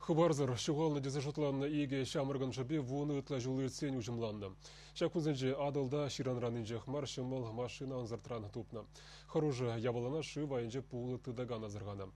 Хыпарсӑр ҫухалнӑ тесе шутланнӑ икӗ ҫамрӑкӑн шӑпи 10 ытла ҫул иртсен уҫӑмланнӑ. Ҫак кунсенче Атӑлта ҫыранран инҫех мар ҫӑмӑл машина ӑнсӑртран тупнӑ. Хӑрушӑ япалана шыв айӗнче пулӑ тытакан асӑрханӑ.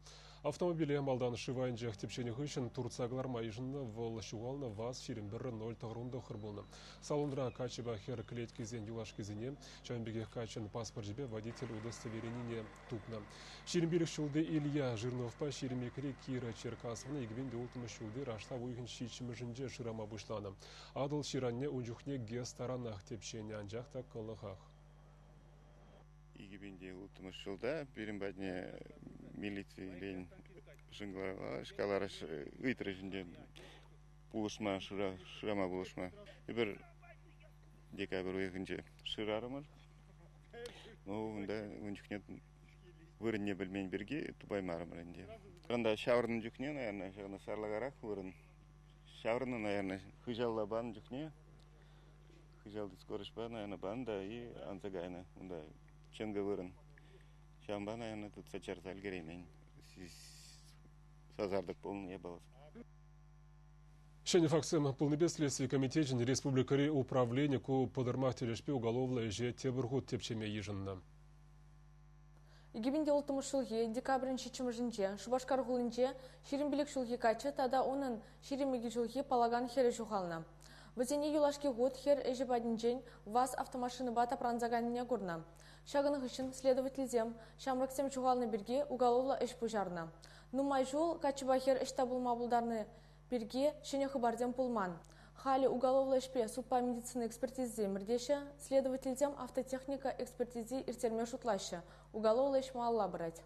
Автомобиле малтан шыв айӗнчех тӗпченӗ хыҫҫӑн туртса кӑларма йышӑннӑ. Вӑл ҫухалнӑ ВАЗ 21 099 пулнӑ. Салонра каччӑпа хӗр кӗлеткисен юлашкисене, ҫавӑн пекех каччӑн паспорчӗпе водитель удостоверенине тупнӑ. 25 ҫулти Илья Жирновпа 22-ри Кира Черкасовна 2006 ҫулти раштав уйӑхӗн ҫиччӗмӗшӗнче шырама пуҫланӑ. Атӑл ҫыранне ун чухне ГЭС таранах тӗпченӗ, анчах та кӑлӑхах. 2006 ҫулта пирӗн патне милицирен шӑнкӑравларӗҫ, каларӗҫ, ыйтрӗҫ ӗнтӗ пулӑшма, шырама пулӑшма. Эпир декабрь уйӑхӗнче шырарӑмӑр. Ну, унта ун чухне вырӑнне пӗлмен пирки тупаймарӑмӑр ӗнтӗ. Унта ҫаврӑннӑ чухне, наверное, ҫавна сарлакарах вырӑн. Ҫаврӑннӑ, наверное, хыҫалла панӑ чухне хыҫалти скороҫпа, наверное, панӑ та и анса кайнӑ унта чӑнкӑ вырӑн. Ҫавӑнпа, наверное, тытса чарса ӗлкӗреймен. Сасартӑк пулнӑ япала. Ҫӗнӗ фактсем пулнипе Следстви комитечӗн республикӑри управлени ку пӑтӑрмах тӗлӗшпе уголовлӑ ӗҫе тепӗр хут тӗпчеме йышӑннӑ. 2006 ҫулхи декабрӗн ҫиччӗмӗшӗнче Шупашкар хулинче 25 ҫулхи каччӑ тата унӑн 22 ҫулхи паллакан хӗрӗ ҫухалнӑ. Вӗсене юлашки хут хӗр ӗҫӗ патӗнчен ВАЗ автомашинӑпа тапранса кайнине курнӑ. Ҫакӑн хыҫҫӑн следовательсем ҫамрӑксем ҫухалнӑ пирки уголовлӑ ӗҫ пуҫарнӑ. Нумай ҫул каччӑпа хӗр ӑҫта пулма пултарни пирки ҫӗнӗ хыпарсем пулман. Халӗ уголовлӑ ӗҫпе судпа медицина экспертизисем иртеҫҫӗ, следовательсем автотехника экспертизи ирттерме шутлаҫҫӗ. Уголовлӑ ӗҫ малалла пырать.